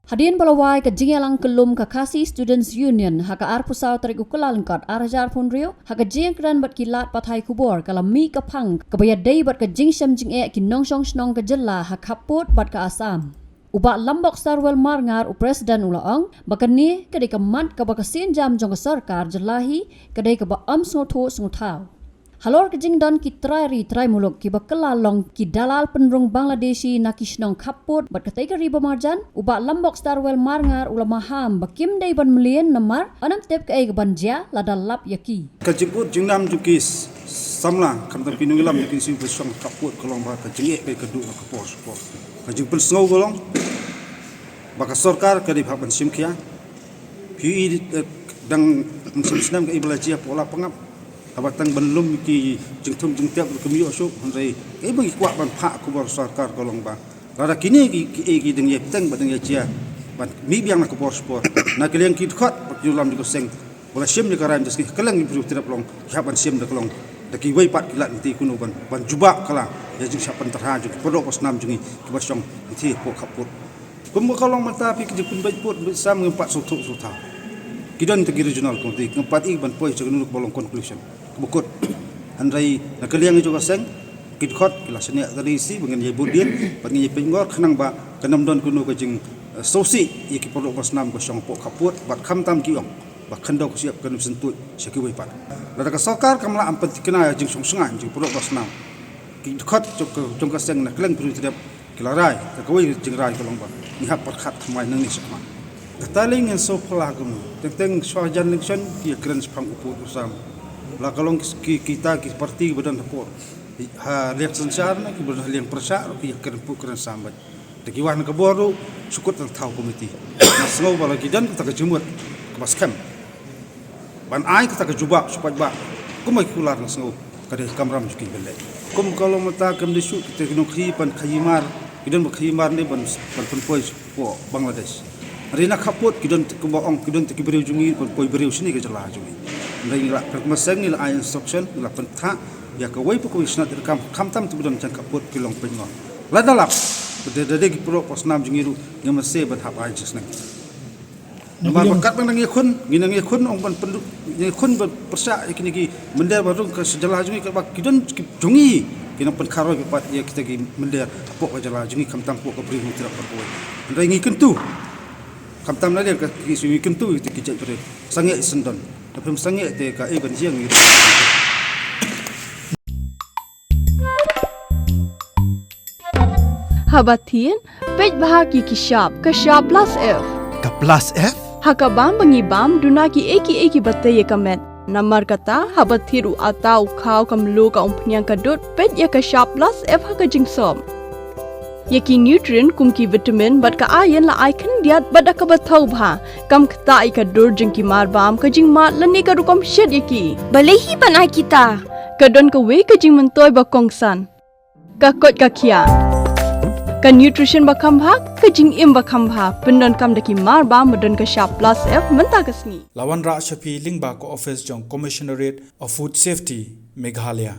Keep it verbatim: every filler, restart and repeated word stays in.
Hadien ba la wai ka jingïalang kyllum ka Khasi Students Union ha ka arphew saw tarik u Kyllalyngkot ar hajar arphew hynriew, ha ka jingkren bad ki lad pathai khubor ka la mih ka phang kaba ïadei bad ka jingshem jingeh ki nongshong shnong ka jylla ha khappud bad ka Assam. U Bah Lambok Starwell Marngar, u President, u la ong ba kane ka dei ka mat kaba ka sienjam jong ka sorkar jylla hi ka dei kaba ym sngewthuh sngewthaw. Halor ka jingdon ki trai ri trai muluk kiba kylla long ki dalal pynrung Bangladeshi na ki shnong khappud bad katei ka ri ba marjan, u Bah Lambok Starwell Marngar u la maham ba kim dei ban mlien namar ym tip kaei ka ban jia lada lap ïa ki. Ka jingkut jingnam jong ki samla khamtam ki nongïalam jong ki shu ba shong khappud ka long ba ka jingeh ka dei ka duk na ka por sha ka por. Ka jingpynsngew ka long ba ka sorkar ka dei ban shim khia. Phi i, eh, dang mynshem snem kaei ba la jia hapoh Lapangap. Haba tang ban lum ki jingthum jingtep ruh kim ïoh shuh, hynrei kaei ba ngi kwah ban phah khubor sorkar ka long ba lada kine ki, ki, eh, ki dang ïai bteng ba dang ïai jia ban mih biang na ka por sha ka por. Na ka liang ki dkhot bad ki nongïalam jong ka seng ba la shim ïa ka rai mynta ka sngi, ka liang ki briew trep long ki hap ban shim da ka long da kiwei pat ki lad ngi te kumno ban, ban jubab kylla ïa jingshah pyntyrha jong ki paralok basnam jong ngi kiba shong hangtei hapoh khappud. Kumba ka long mynta phi ki jingpynbeit pud beit sam ngim pat sngewthuh sngewthaw. Ki don tang ki regional committee, ngim pat i ban poi sha kano kaba long conclusion kaba kut. Hynrei na ka liang jong ka seng ki dkhot ki la shaniah da ri si ba ngin ïai bud dien bad ngin ïai peit ngor khnang ba kan ym don kano ka jing, eh, sngewsih ïa ki paralok basnam ba shong hapoh khappud bad khamtam ki ong ba khyndew ka shyiap kan ym syntuid sha kiwei pat. Lada ka sorkar kam lah ban pynthikna ïa ka jingsngewsih jong ki paralok basnam, ki dkhot jong ka, jong ka seng na ka liang ki briew trep ki la rai, ka kawei ka jingrai ka long ba ngi hap pyrkhat thymmai nangne shakhmat. Kata lei ngin sngewphylla kumno, teng teng shuwa jan election ki ïakren shaphang u pud u sam. La ka long ki, ki, kita ki party ba don hapoh ha liang synshar ne kiba don ha liang pyrshah ruh ki ïakren pud kren sam beit. Da ki wan na ka bor ruh shu kut tang thaw komiti. Nga sngew ba la ki don kata ka jingmut kaba skhem ban ai kata ka jubab shu paidbah. Kumba ki kular nga sngew ka dei ka kamram jong ki ban leh. Kum ka long mynta kam dei shuh kita ki nongkhaïi ban khaïi mar, ki don ba khaïi mar ne ban, ban pynpoi sha Bangladesh. Hynrei na khappud ki don kumba ong ki don tang ki briew jong ngi ban poi briew shane ka jylla jong ngi. Hynrei ngi la pyrkhat ma seng ngi la ai instruction ngi la pynthah ïa kawei pa kawei shnat ïa ka kam khamtam tu ba don jong khappud ki long pynngor. Lada lap da, da dei ki paralok basnam jong ngi ruh ngim mynsiem ban hap ai jingsneng. Namar ba katba nang ïakhun, ngi nang ïakhun ong ban pyndu, ïakhun ban pyrshah ïa kine ki mynder ba rung ka sha jylla jong ngi katba ki don ki jong ngi ki nang pynkharoi pat ïa kita ki mynder hapoh ka jylla jong ngi khamtam hapoh ka Bri Hynñiewtrep bad kawei. Hynrei ngi kyntu khamtam na liang ka ki shu ngi kyntu ïa kita ki jaitbynriew. Sangeh sngewdon. Lada phim sangeh te kaei ban jia ngi. Haba thied, peit bha ki ki shap, ka shap plus F. Ka plus F? Ha ka bam ba ngi bam, duna kiei kiei kiba tei ïa ka met. Namar kata, haba thied u atta u khaw ka mluh ka umphniang ka dud, peit ïa ka shap plus F ha ka jingsop. Ïa ki nutrient kum ki vitamin bad ka iron la ai khyndiat bad da kaba thaw bha. Kam ktah ïa ka dur jong ki mar bam, ka jingmad lane ka rukom shet ïa ki. Balei hi ban ai kita? Ka don kawei ka jingmyntoi ba kongsan. Ka koit ka khiah. Ka nutrition ba kham bha, ka jingim ba kham bha. Pyndonkam da ki mar bam ba don ka shap plus F mynta ka sngi. La wanrah sha phi lyngba ka office jong Commissionerate of Food Safety, Meghalaya.